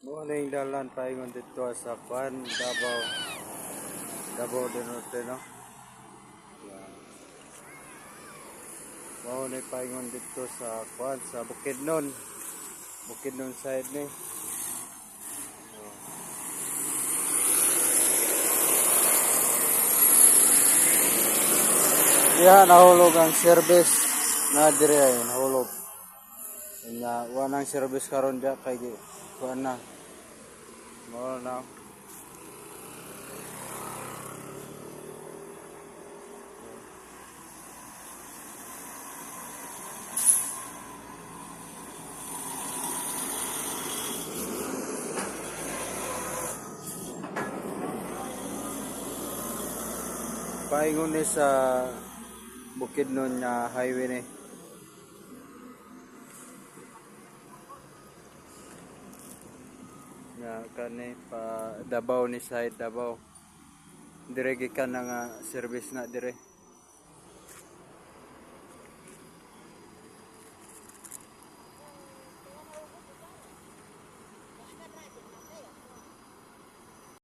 Mao ning dalan paingon didto sa kuan, Davao. Davao del Norte, no. Yeah. Mao ni paingon didto sa kuan, sa Bukidnon. Bukidnon side ni. Oh. Diha nahulog ang service na dire ay nahulog. Nya wa nang service karon diha kay kuan na. Mao na. Paingon ni sa Bukidnon nga highway ni. Nga kani pa Davao ni side Davao. Dire gikan na nga service na dire.